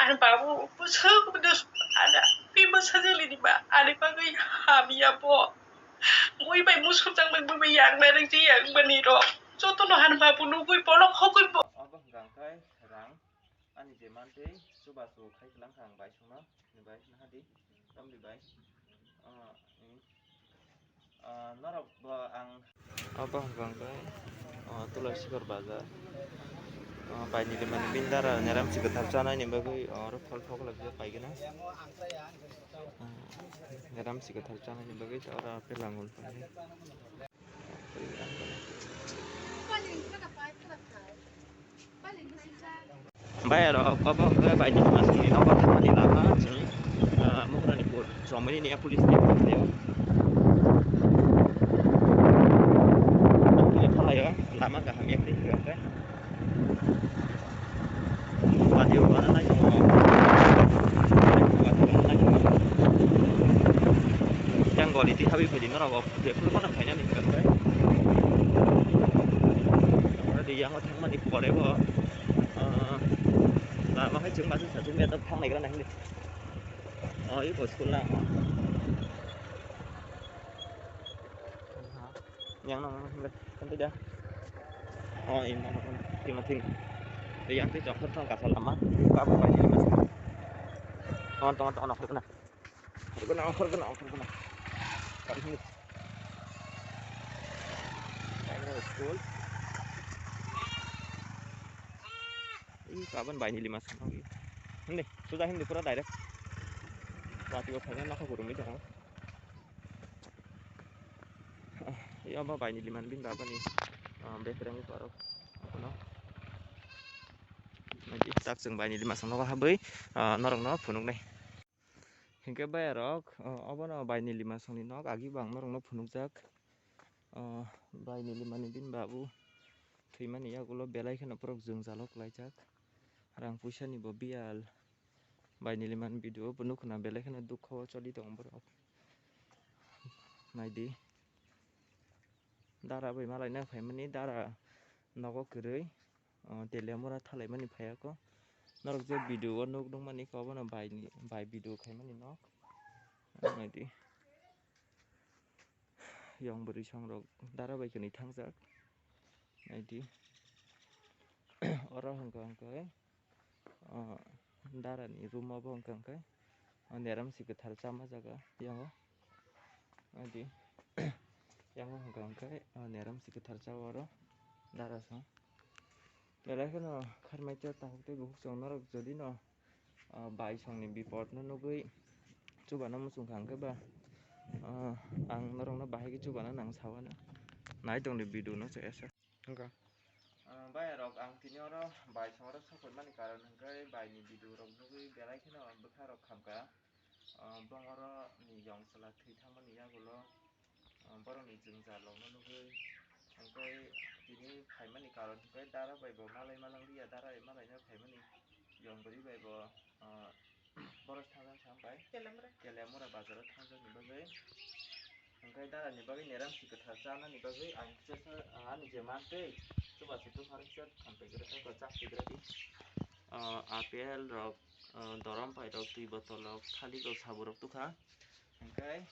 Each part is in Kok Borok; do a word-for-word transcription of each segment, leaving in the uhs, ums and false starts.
Ani babu bwswk bwdus ada pi bwsajwk lini ba ani bagwi hamya bo. Mui bai musuk jang bai bui bai yang nai rwng je yang bani rok. Joto no ani babu nugwi bolok hogwi bo. Obo hwnkha hwnkhe rang ani je mantwi chubachu khai kwlang kha ang bai songno. Ni bai songno hadi. Tamni bai. Ah, ni. Ah, norok bo ang. Obo hwnkha hwnkhe, ah, Tulasibar bazar. Ah, bai nili mani bini dara neram si kwthar chanai ni bagwi, ah, oro phol phok lai paigwna. Ah, neram si kwthar chanai ni bagwi oro apple angul painai. Bai aro obo hwnkhe bai ni masongni nogo thangmani lama chwng, ah, Mukranipur chomoni ni police ni phalio. Phalio lama kaham yakni hwnkhe. Patio wana nai tongo. Patio wana nai tongo. Yang goli ti habi phai di norok. Before mana khaina ni hwnkhe. Oro di yang thangmani pore bo, ah, lama hai chwng masa sa chwng ya thang nai gra nang. Oh, iko school na. Yang nang nang hwnkhe. Kan tidak. Oh, ini nang nang. Tima ting. Yang ti chok thang kasa lama. Apa apa ini mas. Oh, tong tong nak kena. Khorgwnang, khorgwnang, khorgwnang. Primary school. Ih, kaban bai nili mas. Hindi, sudah hindi pura direct. Wati ko phai na kho gurumi jang. Iya ba bai nili man bin baba ni. Ah, bekreng ko aro. Ano. Lagi tak chwng bai nili mas no habwi, ah, norok no phunuk nai. Hinkhe bayarok, o, obono bai nili masongni nok agi bo ang norokno phunukjak. O, bai nili mani bini babu thwimani yagulo belai kheno borok jwngjalo klaijak. Rang puisani bo biyal bai nili mani video bo nukho na belai kheno dukho o choli tongo borok. Naidi. Dara bai malaina phaimani dara nogo kwrwi. O, Teliamura thalaimani phaiya ko. Norok je video o nuk nukmani ko, obono bai ni, bai video khaimani nok. Naidi. Yong bwrwi song rok dara bai kwnwi thangjak. Naidi. Oro hwnkha hwnkhe, o, dara ni room obo hwnkha hwnkhe. O neram si kwthar chama jaga yango. Adi. Yango hwnkha hwnkhe, o neram si kwthar cha oro. Dara song. Belai kheno kharmai cha tahuk tei bukhuk song norok jodi no, o, bai songni bipod no nugwi chubana muchung kha hwnkhe ba, o, ang norokno bahai khe chubana nang sawano. Nai tongdi video no chaya sa. Hwnkha. Ah, bayarok ang tini oro bai songro sokoi mani karon hwnkhe bai ni video rok nugwi belai kheno bwkha rok khamkha. Ah, bong oro ni yong chwla thwi thangmani yagulo, ah, borok ni jwngjal rok no nugwi hwnkhe tini phaimani karon hwnkhe dara bai bo malai malang liya, dara bai malai no phaimani yong bwrwi bai bo, ah, Boros thangjaksa bai Teliamura. Teliamura bazaro thangjakni bagwi. Hwnkhe darani bagwi neram si kwthar chanani bagwi ang kisa sa, ah, ani je mantwi chubachu tuphar kisa khamtwi gra, eko chak twi gra di. Ah, apple rok, ah, dorom pai rok, twi botol rok, thalik rok, sabur rok tukha. Hwnkhe,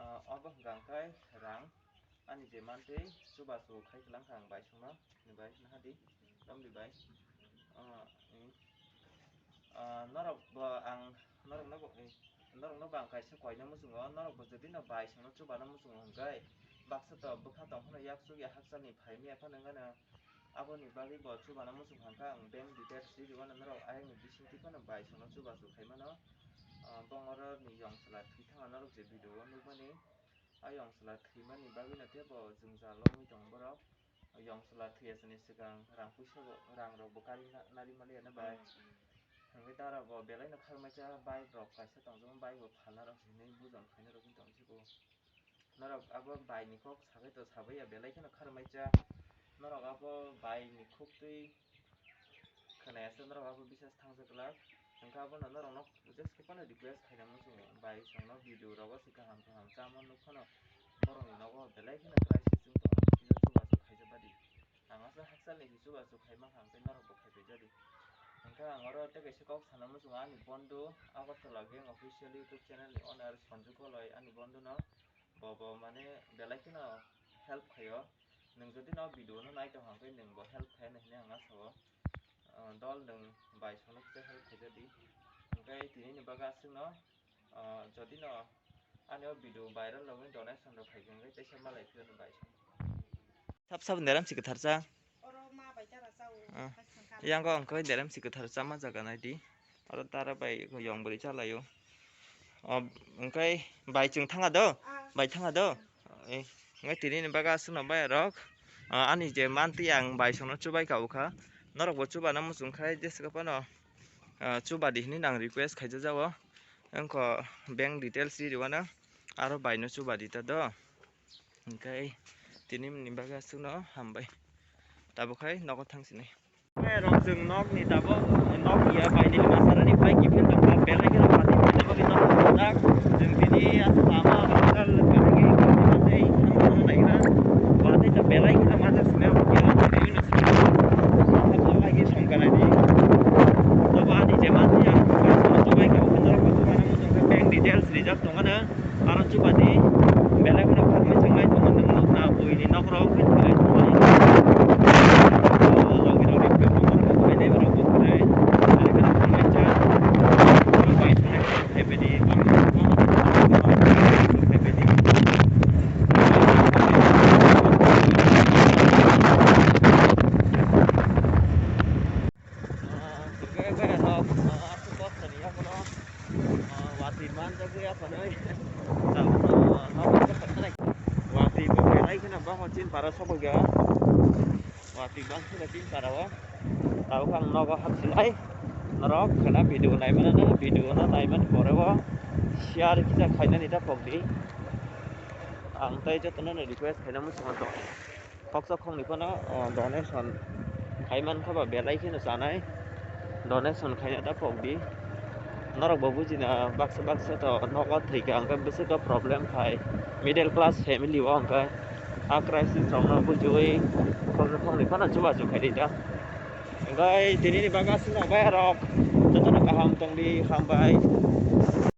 ah, obo hwnkha hwnkhe rang. Ani je mantwi chubachu khai kwlang kha ang bai songno, ni bai songno hadi, tamni bai. Ah, ni, ah, norok bo ang, norok no bo, eh, norok no bo ang kaisa koina muchungo, norok bo jodi no bai songno chubana muchungo hwnkhe, baksa to bwkha tong phano yak chuk ya hakchal ni phai maya phano wngano, aboni bagwi bo chubana muchung kha hwnkhe ang bank details ri rwmano norok ayang ni bisingtwi phano bai songno chubachu khai mano. Ah, bong oro ni yong chwla thwi thangma norok je video o nukmani. A yong chwla thwimani bagwino teibo jwngjal wngwi tongo borok. Yong chwla thwiyasani swkang rang puisa bo, rang rok bo kari na-, nari maliya na bai. Hmm, hmm. Hwnkhe dara bo belai no kharmaisa bike rok kaisa tongjak, bike bo phalna rok hinwi bujon khaina rok wngwi tongsigo. Norok abo bai ni kok sabai to sabai ya belai kheno kharmaisa. Norok abo bai ni kok twi Khwnaya se norok abo bisas thangsa glak. Hwnkhe abono norokno just khe phano request khaina muchungo. Bai chwngno video rogo se kaham kaham chama nuk phano borokni nogo belai kheno crisis wng tongo. Bino chubachu khaijak badi. Ang asa hakchalni se chubachu khaima kha hwnkhe norokbo khaipai jadi. Hwnkhe ang oro tei kaisa kok sana muchungo ani bondhu Agartala Gang Official YouTube channel ni owner Sanju Koloi ani bondhu no bo bo mane belai kheno help khaio. Nwng jodi no video no nai tong hwnkhe nwng bo help khaina hinwi ang asa o. Ah, dol nwng bai songno kisa help khaijadi. Hwnkhe tini ni bagwi aswkno, ah, jodi no ani o video viral rogwi donation rok khaikha hwnkhe teisa malai phiyoni bai song. Sab sab deram si kwtharsa. Oro ma bai tara chao. Ah. Yang ko ang koi deram si kwtharsa ma jaga nai di. Oro tara bai yong bwrwi chalaio. O, hwnkhe bai chwng thanga do? Ah. Bai thanga do? Eh, hwnkhe tini ni bagwi aswkno bai rok, ah, ani je manti ang bai songno chubai ka ukha. Norok bo chubana muchung khai jesa phano, ah, chuba di hinwi nang request khaijak jago. Wngkha bank details ri rwna aro bai no chuba di ta do. Hwnkhe tini ni bagwi aswkno hambai. Tabuk khai nogo thang sini. Rok chwng nokni tabuk, nokni ya baini lama sarani bai kiphil tongkha, belai kheno pati phaina bagwi nok rijak. Chwng tini aswk lama hospital kwrwngwi tei thangna naigra. Watwi ta belai kheno majak sini, obo khe oino sini. Aswk lama khe songkha naidi. Jobo ani je manti ang, jobai kha, obo norok bo jobai nang tongkha, bank details rijak tongmano. Aro chubadi belai kheno khaknwi changlai tongo, nwng nukna buini nokrok khe thwilai tongo. Logi rokni bwkhak rok khainai borok bo khainai. Belai kheno khaknwi cha. Bai sanai khaibadi, khaibadi. Ah, hwnkhe bai rok, ah, aswk kok sani yaphano, ah, watwi manjagwi yaphanwi. Tabukno, ah, nogo khe thangkha nai. Watwi bo belai kheno bangma chini para sokphaikha. Watwi bangkheno chini para o. Tabuk ang nogo hapsinai. Norok kheno video naimano, video no naimani pore o share kisa khainani ta pokdi. Ang tei jotono no request khaina muchungo tongo. Khoksa khoknwi phano, o, donation khai mankha ba belai kheno chanai. Donation khaina ta pokdi. Norok bo bujina baksa baksa to nogo thwikha, hwnkhe bwswk to problem khai. Middle class family o hwnkhe a crisis rokno bujiwi khoksa khoknwi phano chubachu khaidi ta. Hwnkhe tini ni bagwi aswkno bai rok jotono kaham tongdi, hambai.